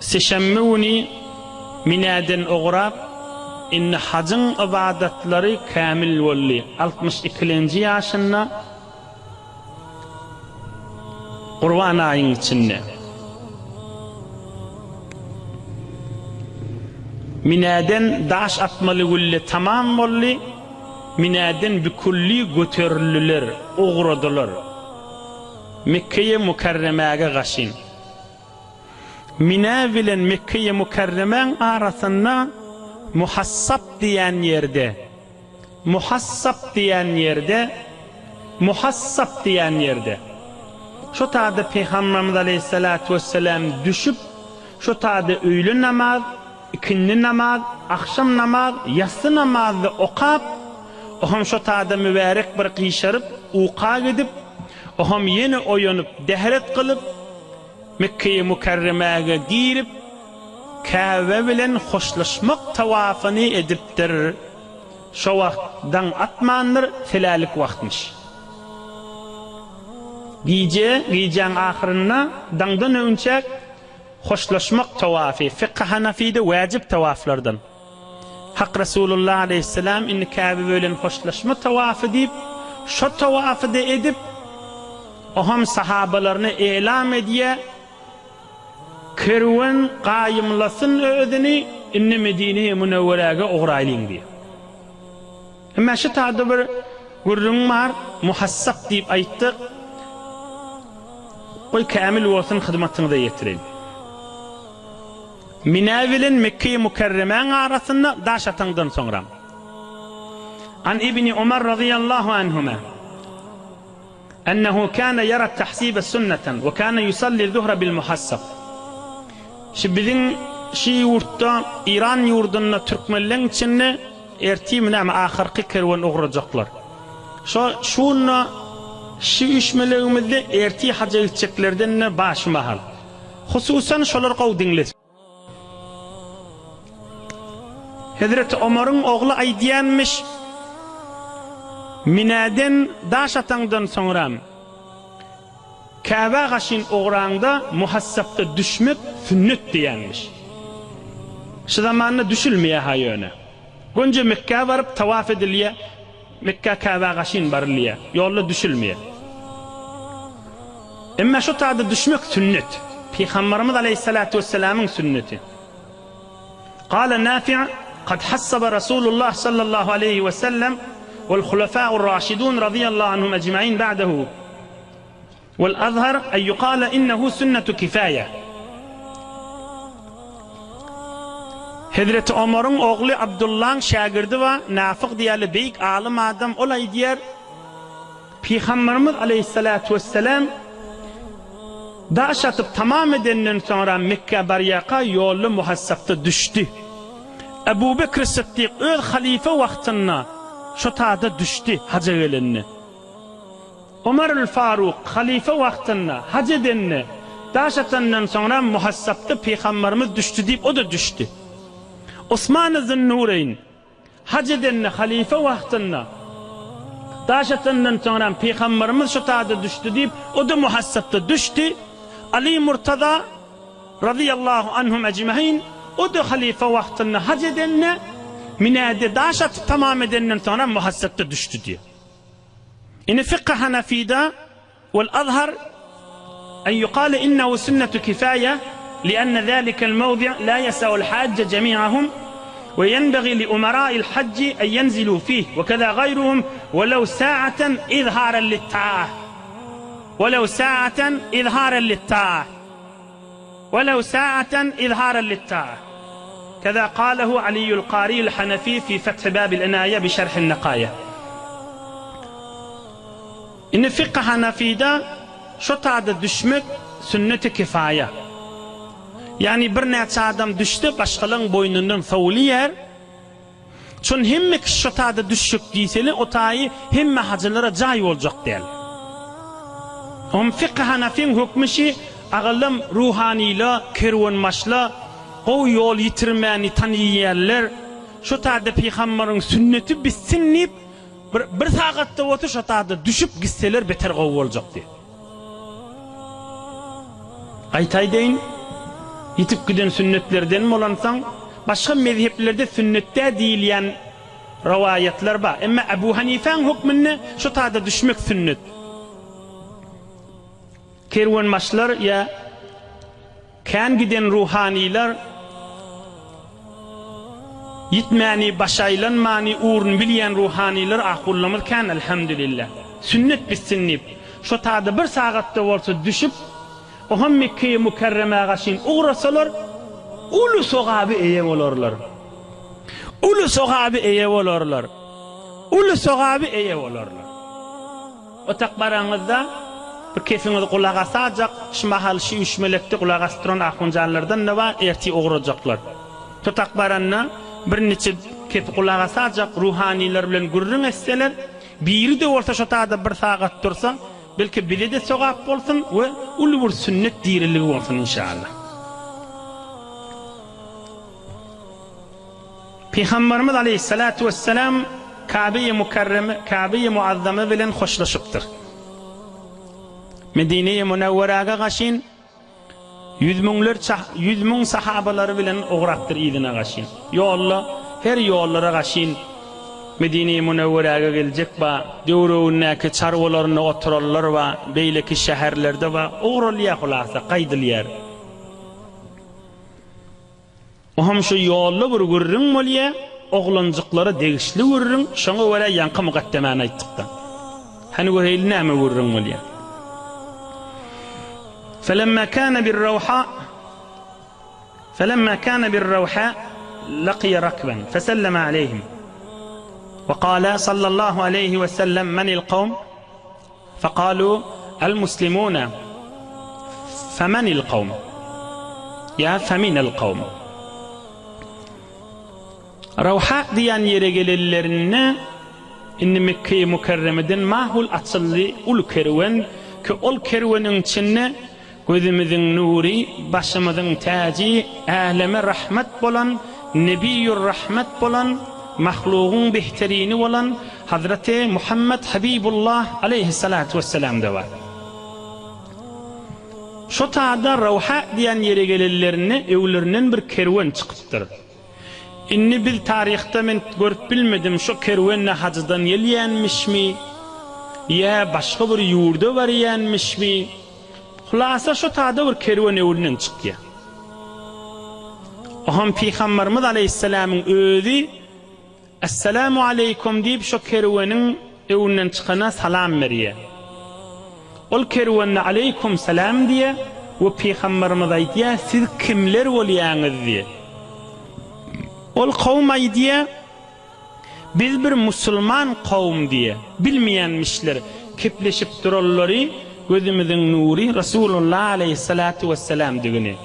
Sişenbe güni Minäden ugrap, indi hajyň ybadatlary kämil boldy. Altmyş ikilenji ýaşynda Gurban aýyň içinde. Minäden daş atmaly gülle tamam boldy, Minäden bikülli göterildiler, ugradylar. Mekgeýe Mükerremäge gaşyn. Minä bilen Mekgeýe Mükerremäň arasynda Muhassap diýen ýerde, Muhassap diýen ýerde, Muhassap diýen ýerde, şo taýda Pygamberimiz aleýhissalatu wessalam düşüp, şo taýda öýle namaz, ikindi namaz, agşam namaz, ýassy namazda okap, ohem şo taýda mübärek bir gyşaryp, uka gidip, ohem ýene oýanyp, dehret kylyp, Mekgeýi Mükerremäge girip, Käbe bilen hoşlaşmak tawafyny edipdir. Şo wagt daň atmandyr, selälik wagtmyş. Gije, gijäň ahyrynda, daňdan öňçäk hoşlaşmak tawafy, fykhy hanafide wäjip tawaflardan. Hak Resulullah aleýhissalam indi Käbe bilen hoşlaşma tawafy diýip, şo tawafy-da edip, oňam sahabalaryna elam edýär, Kerwen gaýymlasyn özüni, indi Medine-i Münewweräge ugraýlyň diýýär. Emma şu taýda bir gürrüň bar, muhassap diýip aýtdyk. Goý kämil bolsun hyzmatyňyza ýetireýin. Minä bilen Mekge-i Mükerremäň arasynda daş ataňdan soňra. An Ibni Omar razyýallahu anhuma ennehu kana ýara tahsibe sünneten we kana yusalli zuhra bil muhassab. Şu biziň şu ýurtda Iran ýurdunda türkmenleň içinde ertir näme ahyrky kerwen ugrajaklar. Şo şunda şu üýşmelegimizde ertir haja gitjeklerden-de bar şu mahal. Hususan şolar gowy diňlesin. Hezreti Omaryň ogly aýdýanmyş, Minäden daş ataňdan soňram, Käbä gaşyn ugraňda muhassapda düşmek sünnet diýýänmiş. Şu zamanda düşülmeýär-ha ýöne. Gönje Mekgä baryp tawaf edilýär. Mekgä Käbä gaşyn barylýar. Ýolda düşülmeýär. Emma şu taýda düşmek sünnet. Pygamberimiz aleýhissalatu wessalamyň sünneti. Gala Nafi' Kad hassaba Rasulullah sallallahu aleýhi wesellem wal hulefa'ur raşidun radiyallahu anhum ecmaîn ba'dehu. Wal azhar en ýukale innehu sünnetu kifaýe. Hezreti Omaryň ogly Abdullaň şägirdi bar, Nafyg diýerli beýik alym adam, ol aýdýar, Pygamberimiz aleýhissalatu wessalam daş atyp tamam edenden soňra Mekgä barýarka ýolda Muhassapda düşdi. Ebu Bekri Sytdyk öz halyfa wagtynda şo tada düşdi haja gelende. Omarül-Faruk halyfa wagtynda haj edende, daş atandan soňra Muhassapda pygambarymyz düşdi diýip o-da düşdi. Osman-y Zünnureýn haj edende halyfa wagtynda daş atandan soňra pygambarymyz şu tada düşdi diýip o-da Muhassapda düşdi. Aly Murtaza razyýallahu anhum ejmain o-da halyfa wagtynda haj edende Minäde daş atyp tamam edenden soňra Muhassapda düşdi diýip. Ine fykhy hanafida wal azhar en ýukale innehu sünnetu kifaýe lienne zalikel mewdi' la ýesa'ul hajje jemi'ahum we ýenbegi li umara'il hajji en ýenzilu fih we keza gaýruhum welew sa'aten izharen lit-ta'a welew sa'aten izharen lit-ta'a Welew sa'aten izharen lit-ta'a. Keza kalehu Aliyyul Kari'ül Hanefi fi Fethi Babil Inaye bi Şerhin Nekaye. Indi fykhy Hanafide şo tada düşmek sünneti kifaýa. Ýagny birnäçe adam düşse başgalaň boýnundan sowulýar. Şon hemme kişi şo tada düşjek diýseli o taýy hemme hajylara jaý boljak däl. Om fykhy hanafyň hökmi şi agallam ruhanyla kerwenbaşla gowy ýol ýitirmäni tanyýýärler şo tada pygambaryň sünneti bitsin diýip bir bir sagatda bolsa şo tada düşüp gitseler beter gowy boljak diýip. Gaýta aýdaýyn. Ýitip giden sünnetlerden bolansoň, başga mezheplerde sünnet dä diýilýän rowaýatlar bar. Emma Ebu Hanifäň hökmünde şu tada düşmek sünnet. Kerwenbaşylar ýa kän giden ruhanylar ýitmäni, başaýlanmany, ugruny bilýän ruhanylar ahunlarymyz kän elhamdülillah. Sünnet bitsin diýip, şo tada bir sagatda bolsa düşüp, Oňam Mekgeýi Mükerremä gaşyn ugrasalar, uly sogaby eýe bolarlar. Uly sogaby eýe bolarlar. Uly sogaby eýe bolarlar. Otak baraňyzda bir kesiňiz gulak asajak, şu mahal şu üýşmelekde gulak asyp duran ahunjanlardan-da bar, ertir ugrajaklar. Totak baranda birniçe kepi gulak asajak ruhanylar bilen gürrüň etseler, biri-de bolsa şo tada bir sagat dursa, Belki bize-de sogap bolsun we uly bir sünnet diriligi bolsun inşallah. Pygamberimiz aleyhissalatu vesselam Kabe-i Mukerreme, Kabe-i Muazzama bilen hoşlaşypdyr. Medine-i Münewweräge gaşyn Ýüz müňlerçe, 100.000 sahabalary bilen ugrapdyr yzyna gaşyn. Ýolda, her ýollara gaşyn Medine-i Münewweräge geljek ba, döwregindäki çarwalarynda oturanlar ba, beýleki şäherlerde ba, ugralýar hulasa, gaýdylýar. Oňam şu ýolda bir gürrüň bolýa, oglanjyklara degişli gürrüň, şoňa görä ýaňky mukaddemany aýtdykda. Hany göreýli näme gürrüň bolýa. Felemma kana bir-rawha Felemma kana bir-rawha laqiya rakban feselleme aleyhim. Ve kâle sallallahu aleyhi ve sellem menil kavm Fekalu el-muslimune femenil kavm ýa feminel kavm. Rawha diýen ýere gelenlerinde indi Mekge-i Mükerremeden mahul açyldy uly kerwen ki ol kerweniň içinde Gözümiziň nury, başymyzyň täji, äleme rahmet bolan, Nebiýur-rahmet bolan, mahlugyň behterini bolan Hazreti Muhammet Habibullah aleýhissalatu wessalam-da bar. Şo tada Rawha diýen ýere gelenlerinde öwlerinden bir kerwen çykypdyr. Indi biz taryhda men görüp bilmedim şo kerwen ne hajydan gelýänmişmi, ýa başga bir ýurda barýanmişmi, Hulasa şo tada bir kerwen öwründen çykýar. Oňam Pygambarymyz aleýhissalamyň özi Essalamu aleýkum diýip şo kerweniň öwünden çykana salam berýär. Ol kerwende aleýkum salam diýýär we Pygambarymyz aýdýar siz kimler bolýaňyz diýýär. Ol kowum aýdýar Biz bir musulman kowum diýe, bilmeýänmişler, kepleşip duranlary gözümiziň nury Resulullah aleýhissalatu wessalamdigini.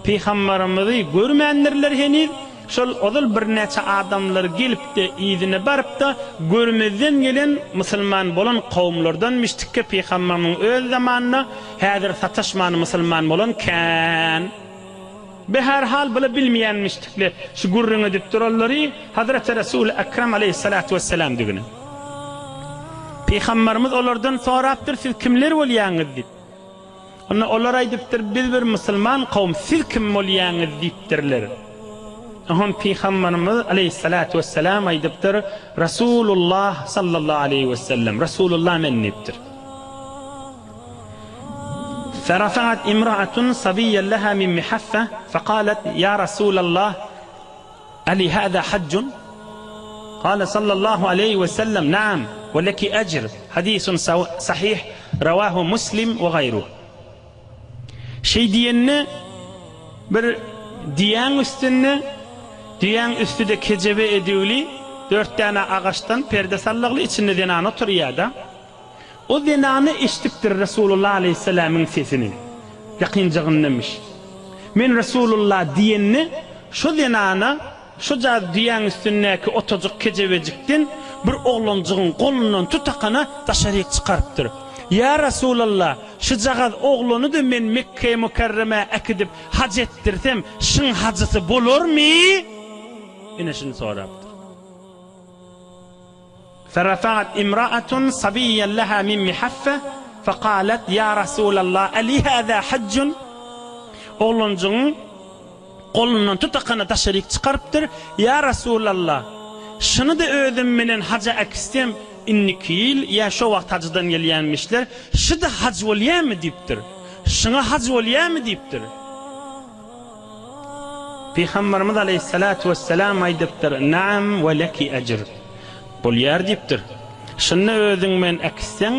Pygambarymyzy görmändirler heniz, şol ozal birnäçe adamlar gelipdi, yzyna barypda görmezden gelen musulman bolan kowumlardanmişdikge pygambarymyň öz zamanynda häzir sataşman musulman bolan kän. Beherhal bula bilmeýänmişdikle şu gürrüň edip duranlary Hazreti Resuly Ekrem aleýhissalatu wessalamdigini. Pygambarymyz olardan sorapdyr, siz kimler bolýaňyz diýip. Onda olar aýdypdyr, biz bir musulman kowum, siz kim bolýaňyz diýipdirler. Oňam Pygambarymyz aleýhissalatu wessalam aýdypdyr, Resulullah sallallahu aleýhi wessellem, Resulullah men diýipdir. Ferafa'at imra'atun sabiyyan leha min mihaffa fekalet ya Rasulallah eli hâzâ haccun? Kâle sallallahu aleyhi ve sellem naam ve leki ecr hadisun sahih revahu Muslim ve gayruh. Şeý diýende bir düýäň üstünde, düýäň üstüde kejebe edüwli, dört däne agaçdan perde sallagly içinde zenan oturýar-da. O zenana eşidipdir Resulullah aleýhissalamyň sesini. Ýakynjagyndammyş. Men Resulullah diýende, şo zenana şojaz düýäň üstündäki otajyk kejebejikden bir oglanjygyň golundan tutakana daşaryk çykarypdyr. Ýa Resulallah, şujagaz oglany-da men Mekge-i Mükerremä äkidip haj etdirsem, şyň hajysy bolarmy? Ine şuny sorapdyr. Ferafa'at imra'atun sabiyyan leha min mihaffe fekalet ýa Rasulallah eli hâzâ haccun Oglanjygyň. Golundan tutakana daşaryk çykarypdyr, Ýa Resulallah, şuny-da özüm bilen haja äkitsem, indiki ýyl ýa şo wagt hajydan gelýänmişler, şy-da haj bolýamy diýipdir. Şuňa haj bolýamy diýipdir. Pygamberimiz aleýhissalatu wessalam aýdypdyr, Naam we leki ejr. Bolýar diýipdir. Şunda özüň bilen äkitseň,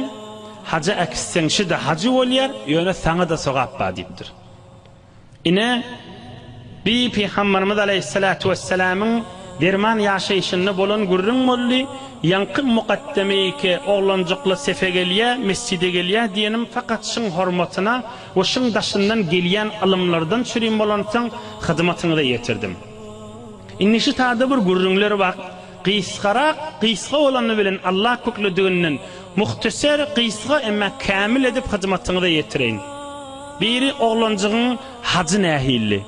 haja äkitseň şy-da hajy bolýar, ýöne saňa-da sogap bar diýipdir. Ine, bi Pygamberimiz aleýhissalatu wessalamyň derman ýaşaýşynda bolan gürrüň boldy. Ýaňky mukaddemeýke oglanjykly sefe gelýä, mesjide gelýä diýenim fakat şyň hormatyna we şyň daşyndan gelýän ylymlardan çürim bolansoň hyzmatyňyza ýetirdim. Indi şu sada bir gürrüňler bar. Gysgarak, gysga bolany bilen Allah köklediginden muhteser, gysga emma kämil edip hyzmatyňyza ýetireýin. Biri oglanjygyň hajy nähilli?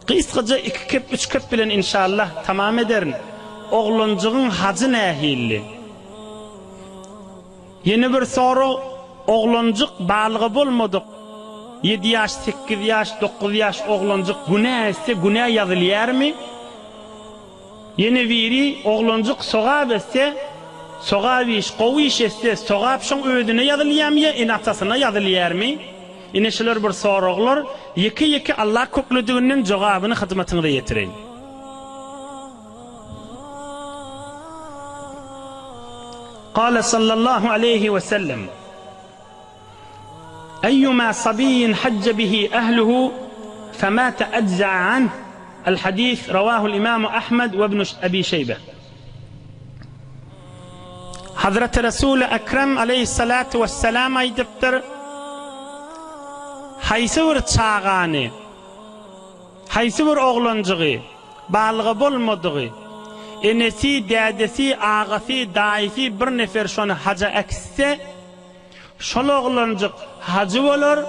Gysgaja iki kep üç kep bilen inşallah tamam ederin. Oglanjygyň hajy nähilli? Ýene bir sorag oglanjyk balyga bolmadyk ýedi ýaş sekiz ýaş dokuz ýaş oglanjyk günä etse günä ýazylýarmy? Ýene biri oglanjyk sogap etse, sogap iş, gowy iş etse, sogap şoň özüne ýazylýarmy ýa ene-atasyna ýazylýarmy? Ine şular bir soraglar, ýeke-ýeke Allah köklediginden jogabyny hyzmatyňyza ýetireýin. Kale sallallahu aleýhi we sellem. Eýýuma sabiýin hajja bihi ehluhu femate ejza'a anh, El-hadis rawahul imamu Ahmed we ibnu Ebi Şeýbe. Hazreti Resuly Ekrem aleýhissalatu wessalam aýdypdyr, Haýsy bir çagany, haýsy bir oglanjygy, balyga bolmadygy, enesi, dädesi, agasy, daýysy bir nefer şony haja äkitse, Şol oglanjyk hajy bolar,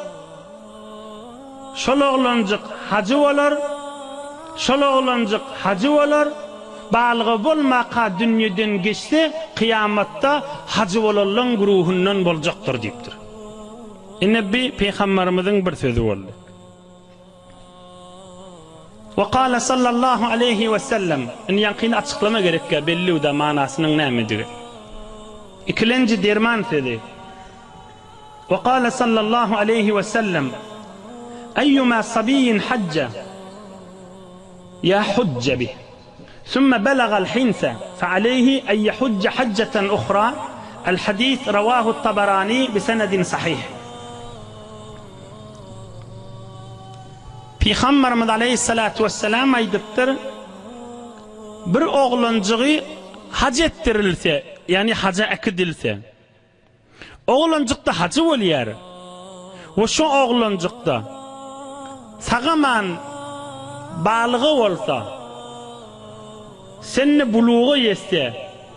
Şol oglanjyk hajy bolar, Şol oglanjyk hajy bolar, Balyga bolmaka dünýeden geçse, kyýamatda hajy bolanlaň güruhyndan boljakdyr diýipdir. Ine bi pygambarymyzyň bir sözi boldy. We kale sallallahu aleýhi we sellem, indi ýaňkyny açyklama gerekgä belliuda manasynyň nämedigi. Ikilenji derman sözi. We kale sallallahu aleýhi we sellem, Eýýuma sabiýin hajja ýa hujja bih. Sümme belagal hinse fe aleýhi en ýehujje hajjeten uhra, El hadis rawahu Tabarani bi senedin sahih. Pygamberimiz aleýhissalatu wessalam aýdypdyr, Bir oglanjygy haj etdirilse, ýagny haja äkidilse, Oglanjykda hajy bolýar we şo oglanjykda sagaman balyga bolsa, sende buluga ýetse,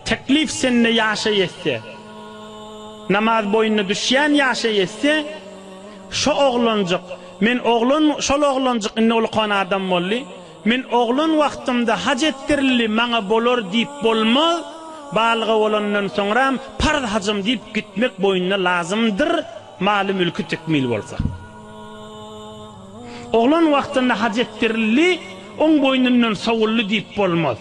teklif sende ýaşa ýetse, namaz boýnuna düşýän ýaşa ýetse, şo oglanjyk, men oglan, şol oglanjyk indi ulukan adam boldy, Men oglan wagtymda haj etdirildi, maňa bolar diýip bolmaz, balyga bolandan soňram parz hajym diýip gitmek boýnuna lazymdyr, maly-mülki tekmil bolsa. Oglan wagtynda haj etdirildi, oň boýnundan sowuldy diýip bolmaz.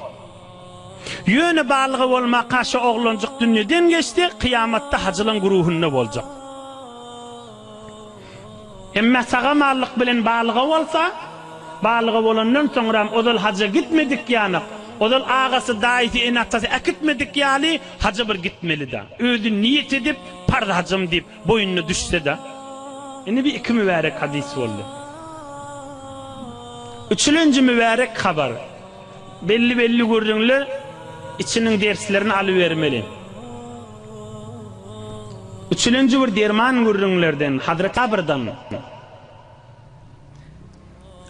Ýöne balyga bolmaka şo oglanjyk dünýeden geçse, kyýamatda hajylaň güruhynda boljak. Emme sag-amanlyk bilen balyga bolsa, balyga bolandan soňram ozal haja gitmedik ýanak, ozal agasy, daýysy, ene-atasy äkitmedik ýaly haja bir gitmeli-da. Özi niýet edip, parz hajym diýip, boýnuna düşse-de. Indi bir iki mübärek hadys boldy. Üçülenji mübärek habar. Belli-belli gürrüňler içiniň derslerini alybermeli. Üçülenji bir derman gürrüňlerden Hazreti Jabirden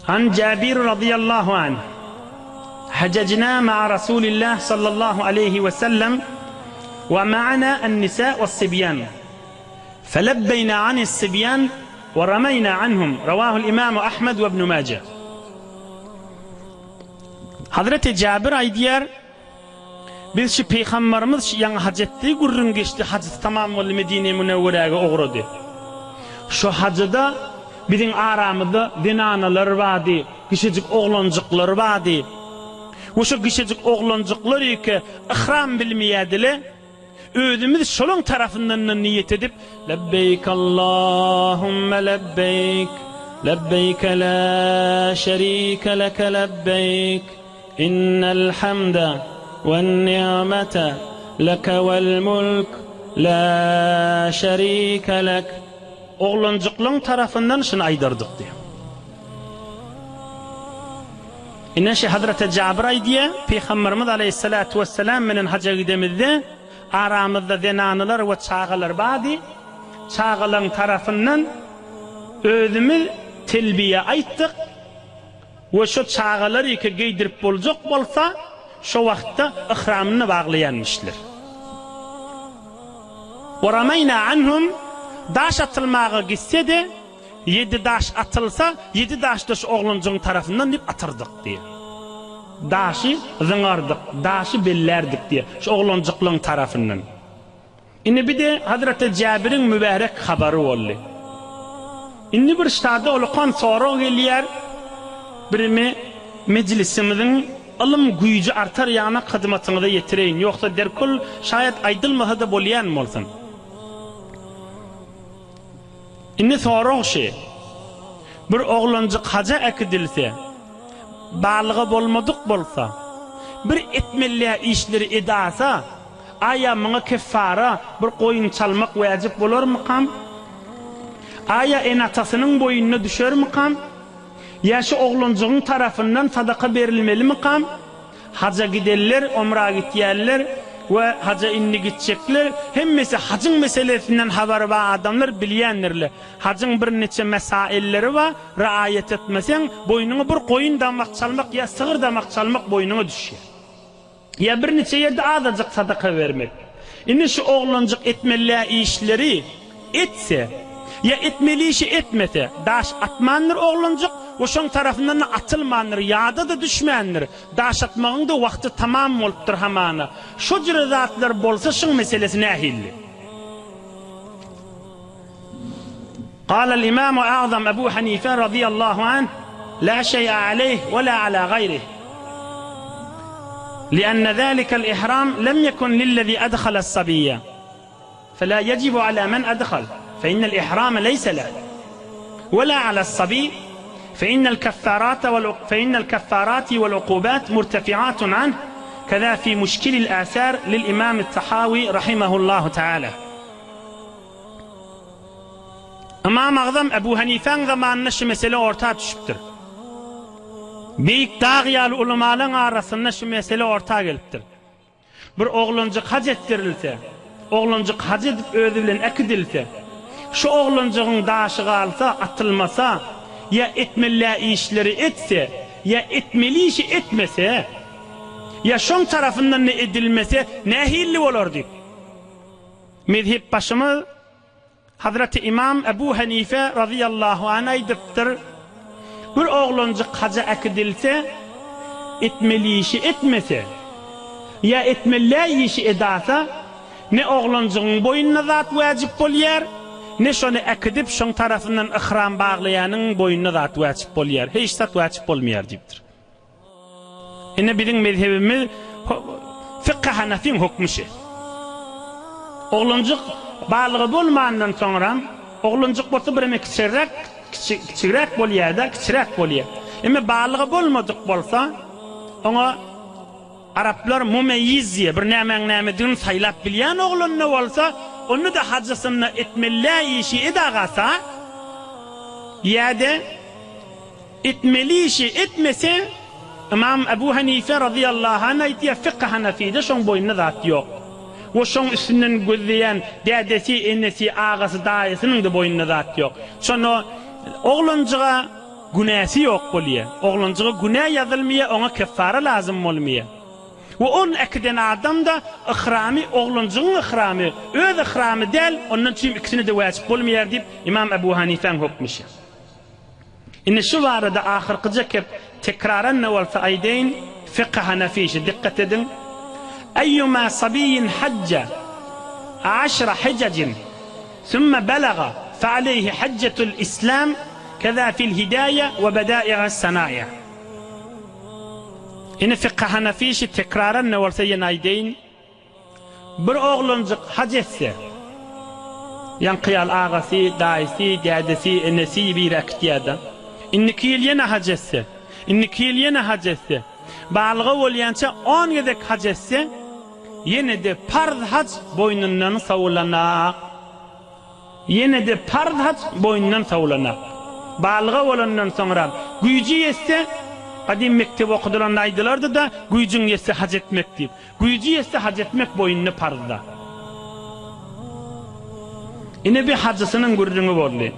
An Jabir razyýallahu anh Hajajna ma'a Rasulillah sallallahu aleýhi we sellem we ma'ana an-nisa was-sibyan felabbeýna anis-sibyan we rameýna anhum Rawahul Imamu Ahmed we Ibn Majah Hazreti Jabir aýdýar Biz şu pygambarymyz şu ýaňy haj etdi, gürrüň geçdi, hajysy tamam boldy, Medine-i Münewweräge ugrady. Şu hajyda biziň aramyzda zenanalar bardy. Kiçijik oglanjyklary bardy. We şo kiçijik oglanjyklar ýeke yhram bilmeýädile. Özümiz şolaň tarapyndan-da niýet edip, Lebbeýk Allahümme lebbeýk, lebbeýke la şerike leke lebbeýk, innel hamde wen-ni'mete leke wel-mulk, la şerike lek. Oglanjyklaň tarapyndan şuny aýdardyk diýýär. Ine şi Hazreti Jabir aýdýar, Pygamberimiz aleýhissalatu wessalam bilen haja gidemizde aramyzda zenanalar we çagalar bardy. Çagalaryň tarapyndan özümiz telbiýe aýtdyk we şo çagalar ýeke geýdirip boljak bolsa şo wagtda yhramyny baglaýanmyşlar. Wa ramaýna anhum daş atylmaga gitse-de, Ýedi daş atylsa, ýedi daş-da şu oglanjygyň tarapyndan diýip atyrdyk diýýär. Daşy zyňardyk, daşy bellärdik diýýär, şu oglanjyklaryň tarapyndan. Indi bir-de Hazreti Jäbiriň mübärek habary boldy. Indi bir ştada ulakan sorag gelýär, birimi mejlisimiziň ylym güýji artar ýanak hyzmatyňyza ýetireýin, ýogsa derkul şaýat aýdylmasa-da bolýan bolsun. Indi sorag şi, bir oglanjyk haja äkidilse, balyga bolmadyk bolsa, bir etmeliä işleri edasa, aýa muňa keffara bir goýun çalmak wäjip bolarmykam? Aýa ene-atasynyň boýnuna düşermikam? Ýa şu oglanjygyň tarapyndan sadaka berilmelimikam? Haja gidenler, omra gitýänler we haja indi gitjekler, hemmesi hajyň meselesinden habary bar adamlar bilýändirler. Hajyň birniçe mesailleri bar, raýat etmeseň, boýnuňa bir goýun damak çalmak ýa sygyr damak çalmak boýnuňa düşýär. Ýa birniçe ýerde azajyk sadaka bermek. Indi şu oglanjyk etmeli işleri etse, ýa etmeli işi etmese, daş atmandyr oglanjyk we şoň tarapyndan-da atylmandyr, ýada-da düşmändir, daş atmagyň-da wagty tamam bolupdyr hamana. Şo jüre zatlar bolsa şyň meselesi nähilli? Galal imamu agzam Ebu Hanife razyýallahu anh, La şeý'e aleýh we la ala gaýrih. Li'enne zâlikel ihram lem yekun lillezî edhales-sabiyye. Fela yejibu ala men edhal, fe innel ihrame leýse leh. We la alas-sabiy, fe innel keffarate vel fe innel keffarati vel ukubat murtefiatun anh, keza fi muşkilil âsâr lil imamit-Tahawi rahimehullahu teâlâ. Ymam Agzam Ebu Hanifäň zamanynda şu mesele orta düşüpdir. Beýik dag ýaly ulamalaň arasynda şu mesele orta gelipdir. Bir oglanjyk haj etdirilse, oglanjyk haj edip özi bilen äkidilse, şu oglanjygyň daşy galsa, atylmasa, ýa etmeli işleri etse, ýa etmeli işi etmese, ýa şoň tarapyndan-da edilmese nähilli bolar diýip. Mezhepbaşymyz Hazreti Ymam Ebu Henife razyýallahu anh aýdypdyr, Bir oglanjyk haja äkidilse, etmeli işi etmese, ýa etmeli däl işi edasa, ne oglanjygyň boýnuna zat wäjip bolýar, ne şony äkidip, şoň tarapyndan yhram baglaýanyň boýnuna zat wäjip bolýar, hiç zat wäjip bolmaýar diýipdir. Ine biziň mezhebimiz fykhy hanafyň hukmy şi. Oglanjyk balygy bolmandan soňram, oglanjyk bolsa bireme kiçiräk, kiçiräk bolýar-da, kiçiräk bolýar. Emma balygy bolmadyk bolsa, oňa araplar mumeýiz diýýär, bir nämäň nämedigini saýlap bilýän oglan-da bolsa, onda-da hajysynda etmeli işi edagasa, ýa-da Etmeli işi etmese, Ymam Ebu Hanife razyýallahu anh aýdýar, Fykhy Hanafide şoň boýnunda zat ýok. We şoň üstünden gözleýän dädesi, enesi, agasy, daýysynyň-da boýnunda zat ýok. Şonda oglanjyga günäsi ýok bolýar. Oglanjyga günä ýazylmaýar, oňa keffara lazym bolmaýar. We ony äkiden adam-da yhramy oglanjygyň yhramy, öz yhramy däl, ondan üçin ikisine-de wäjip bolmaýar diýip, Ymam Ebu Hanifäň hökmi şe. Indi şu barada ahyrkyja kep tekraran-da bolsa aýdaýyn, Fykhy Hanafi işi, dikgat ediň, Eýýuma sabiýin hajja aşra hijajin sümme belaga fe aleýhi hajjatul islam. Keza fil Hidaýe we Bedai'as Sanaýa. Ine fykhy Hanafi şi tekraran ne bolsa ýene aýdaýyn. Bir oglanjyk haj etse, ýaňky ýaly agasy, daýysy, dädesi, enesi biri äkitýär-de. Indiki ýyl ýene haj etse, indiki ýyl ýene haj etse, balyga bolýança on gezek haj etse, ýene-de parz haj boýnundan sowulanak. Ýene-de parz haj boýnundan sowulanak. Balyga bolandan soňra güýji ýetse, gadym mekdep okadylanda aýdylardy-da, güýjüň ýetse haj etmek diýip. Güýji ýetse haj etmek boýnuna parzda. Ine bir hajysynyň gürrüňi boldy.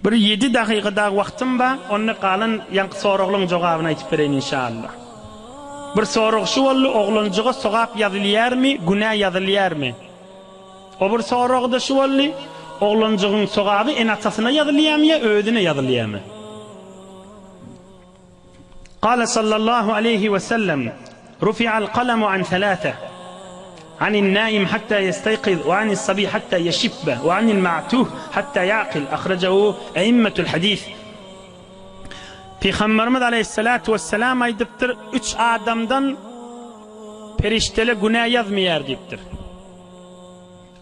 Bir ýedi dakyka dagy wagtym bar, onda galan ýaňky soraglaryň jogabyny aýtyp bereýin inşallah. Bir sorag şu boldy, oglanjyga sogap ýazylýarmy, günä ýazylýarmy? O bir soragy-da şu boldy, oglanjygyň sogaby ene-atasyna ýazylýarmy ýa özüne ýazylýarmy? Kale sallallahu aleýhi we sellem, Rufi'al kalamu an selase, Anin naim hatta ýesteýkiz, we anis sabi hatta ýeşibbe, we anil ma'tuh hatta ýa'kil, ahrajahu eimmetul hadis. Pygamberimiz aleýhissalatu wesselam aýdypdyr, Üç adamdan perişdeler günä ýazmaýar diýipdir.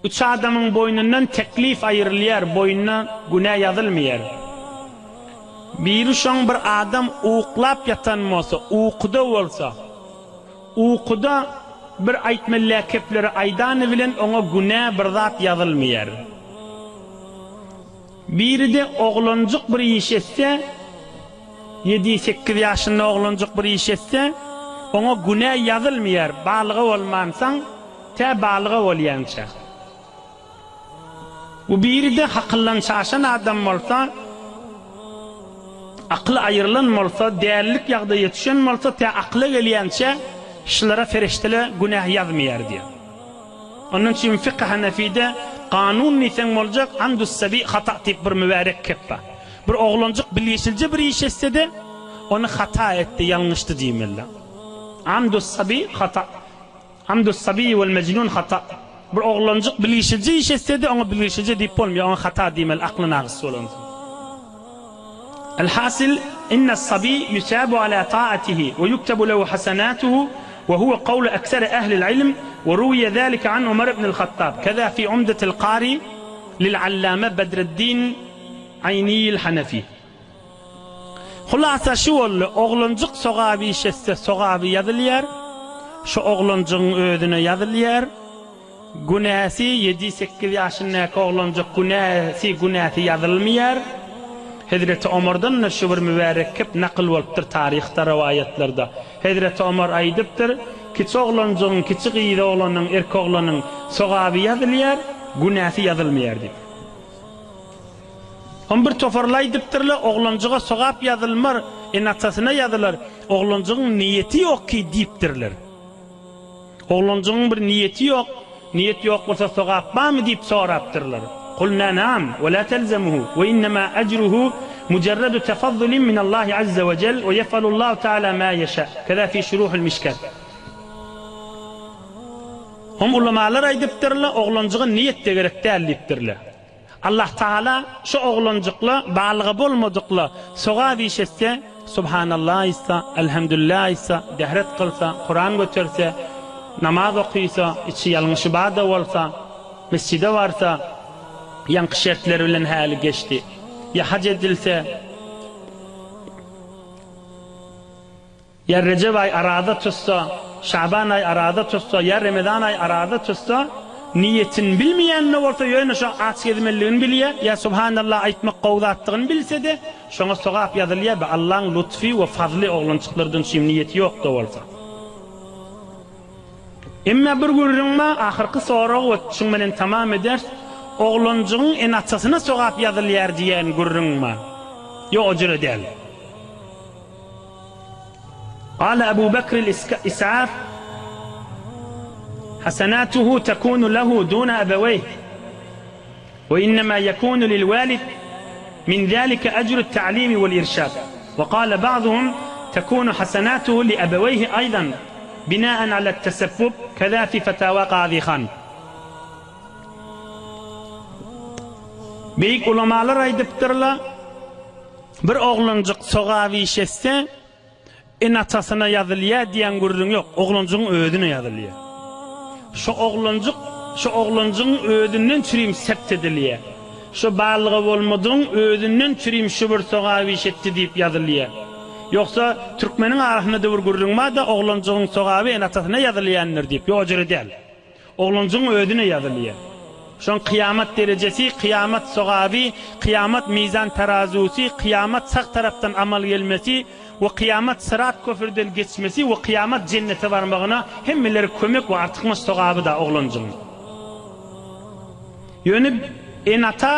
Üç adamyň boýnundan teklif aýrylýar, boýnuna günä ýazylmaýar. Biri şoň bir adam uklap ýatan bolsa, ukuda bolsa, ukuda bir aýtmaly kepleri aýdany bilen oňa günä bir zat ýazylmaýar. Biri-de oglanjyk bir iş etse, ýedi-sekiz ýaşynda oglanjyk bir iş etse, oňa günä ýazylmaýar, balyga bolmansaň, Tä balyga bolýança. Bu biri-de hakyldan çaşan adam bolsa, akyly aýrylan bolsa, dälilik ýagdaýa düşen bolsa, tä akyla gelýänçä şulara fereşteler günäh ýazmaýar diýýär. Ondan üçin fykh Hanefide kanun diýseň boljak, amdus-sabi hata diýip bir mübärek kep bar. Bir oglanjyk bilgeşilje bir iş etse-de, ony hata etdi, ýalňyşdy diýmeli. Amdus-sabi hata. Amdus-sabiýi wel-mejnun hata. Bir oglanjyk bilgişilje iş etse-de, oňa bilgişilje diýip bolmaýar, oňa hata diýmeli, akly nagys bolansoň. El-hasyl, innes-sabiý ýusabu ala taatihi we ýuktebu lehu hasanatuhu we huwe kawlu ekseri ehlil-ilm we ruwiýe zalike an Umar ibnil-Hattab, keza fi Umdetil-Kari lil-Allame Bedreddin Aýniýil-Hanefi. Hulasa şu boldy, oglanjyk sogaby iş etse sogaby ýazylýar, şu oglanjygyň özüne ýazylýar, günäsi ýedi-sekiz ýaşyndaky oglanjyk günäsi günäsi ýazylmaýar. Hezreti Omardan-da şu bir mübärek kep nakyl bolupdyr taryhda rowaýatlarda. Hezreti Omar aýdypdyr, Kiçi oglanjygyň, kiçi gyz oglanyň, erk oglanyň sogaby ýazylýar, günäsi ýazylmaýar diýip. On bir toparly aýdypdyrlar, oglanjyga sogap ýazylmar, ene-atasyna ýazylar, oglanjygyň niýeti ýok ki diýipdirler. Oglanjygyň bir niýeti ýok, niýet ýok bolsa sogap barmy diýip sorapdyrlar. Kulna naam we la telzemuhu we innema ejruhu mujarradu tefazzulin minallahi azze we jel we yef'alullahu taala ma ýeşa. Keza fi şuruhul mişkat. Hom ulamalar aýdypdyrlar, oglanjyga niýet-de gerek däl diýipdirler. Allah Tagala şu oglanjykla balyga bolmadykla sogap iş etse, Subhanallah aýtsa, Elhamdülillah aýtsa, dehret kylsa, Kuran göterse, namaz okysa, içi ýalňyşy bar-da bolsa, mesjide barsa, ýaňky şertler bilen häli geçdi, ýa haj edilse, Ýa Rejep aý araza tutsa, Şaban aý araza tutsa, ýa Remezan aý araza tutsa, niýetini bilmeýän-de bolsa, ýöne şo aç gezmelidigini bilýär, ýa Subhanallah aýtmak gowy zatdygyny bilse-de, şoňa sogap ýazylýar, bi Allaň lutfy we fazly oglanjyklardan üçin niýeti ýok-da bolsa. Emma bir gürrüň bar, ahyrky sorag we şuň bilen tamam ederis, oglanjygyň ene-atasyna sogap ýazylýar diýen gürrüň bar. Ýok, o jüre däl. Gale Ebu Bekril Isaf, Hasenatuhu tekunu lehu dune ebeweyh, we innema yekunu lil walid min zalike ecrut ta'limi vel irşad. We gale ba'duhum tekunu hasenatuhu li ebeweyhi aydan binaen alet tesebbub keza fi fetawa Gazy Han. Beýik ulamalar aýdypdyrlar, Bir oglanjyk sogap iş etse, ene-atasyna ýazylýar diýen gürrüň ýok, oglanjygyň özüne ýazylýar. Şo oglanjyk, şo oglanjygyň özünden çürim sebt edilýär. Şo balyga bolmadygyň özünden çürim şu bir sogap iş etdi diýip ýazylýar. Ýogsa, türkmeniň arasynda-da bir gürrüň bar-da, oglanjygyň sogaby ene-atasyna ýazylýandyr diýip, ýok, o jere däl. Oglanjygyň özüne ýazylýar. Şoň kyýamat derejesi, kyýamat sogaby, kyýamat mizan tarazusy, kyýamat sag tarapdan amal gelmesi we kyýamat syrat köprüden geçmesi we kyýamat jennete barmagyna hemmeleri kömek we artykmaç sogaby-da oglanjygyň. Ýöne ene-ata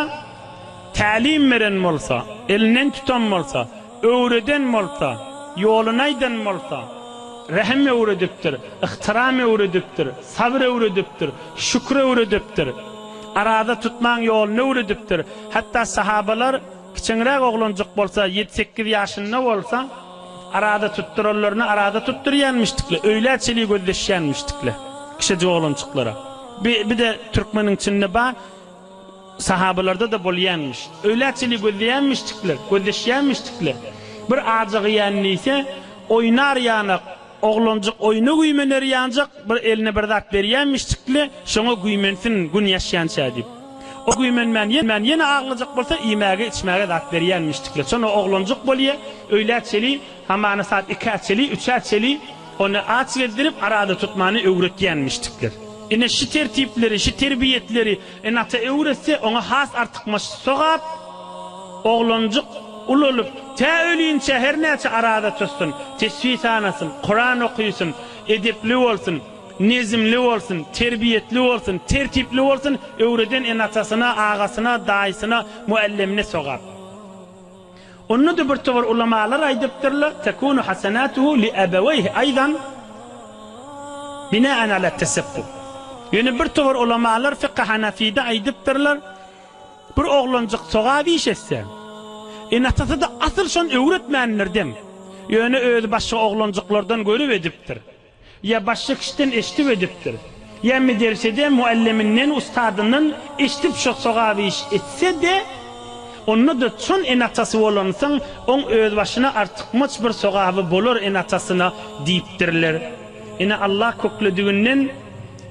tälim beren bolsa, elinden tutan bolsa, öwreden bolsa, ýoluny aýdan bolsa, rehim öwredipdir, yhtyram öwredipdir, sabyr öwredipdir, şükür öwredipdir, araza tutmaň ýoluny öwredipdir. Hatda sahabalar kiçeňräk oglanjyk bolsa, ýedi-sekiz ýaşynda bolsa, araza tutduranlaryny araza tutdurýanmyşdykle, öýlä çenli gözleşýänmişdikle, kiçejik oglanjyklara. Bir-de türkmeniň içinde bar. Sahabalarda-da bolýanmyş. Öýlä çenli gözleýänmişdikler, gözleşýänmişdikler. Bir ajygýan diýse, oýnar ýanak, oglanjyk oýna güýmener ýanjak, bir eline bir zat berýänmişdikle, şoňa güýmensin gün ýaşýança diýip. O güýmenmän ýene aglajak bolsa, iýmäge, içmäge zat berýänmişdikle. Şonda oglanjyk bolýa, öýlä çenli, hamana saat ikä çenli, üçä çenli ony aç gezdirip, arada tutmany öwretýänmişdikler. Ine şi tertipleri, şi terbiýetleri Ene-ata öwretse, oňa has artykmaç sogap, oglanjyk ulalyp, tä ölinçä her näçe araza tutsun, tesbih sanasyn, Kuran okysyn, edepli bolsun, nezimli bolsun, terbiýetli bolsun, tertipli bolsun, öwreden ene-atasyna, agasyna, daýysyna, muallemine sogap. Onda-da bir towar ulamalar aýdypdyrlar, Tekunu hasenatuhu li ebeweýhi aýdan binaen ala tesebbub. Ýöne bir towar ulamalar fykhy hanafide aýdypdyrlar, bir oglanjyk sogap iş etse, ene-atasy-da asyl şony öwretmändir dem, ýöne özi başga oglanjyklardan görüp edipdir. Ýa başga kişiden eşidip edipdir. Ýa medersede mualleminden, ustadyndan eşidip şo sogap iş etse-de, onda-da çon ene-atasy bolansoň, oň özbaşyna artykmaç bir sogaby bolar ene-atasyna diýipdirler. Ine Allah köklediginden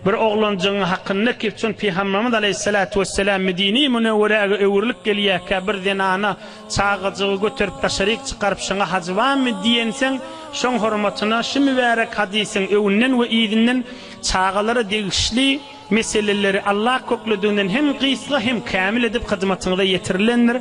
bir oglanjygyň hakynda ki, çon Pygamberimiz aleýhissalatu wessalam Medine-i Münewweräge öwrülip gelýärkä bir zenana Çagajygy göterip daşaryk çykaryp şoňa hajy barmy diýenseň, şoň hormatyna şu mübärek hadysyň öňünden we yzyndan çagalara degişli meseleleri Allah köklediginden hem gysga hem kämil edip hyzmatyňyza ýetirilendir.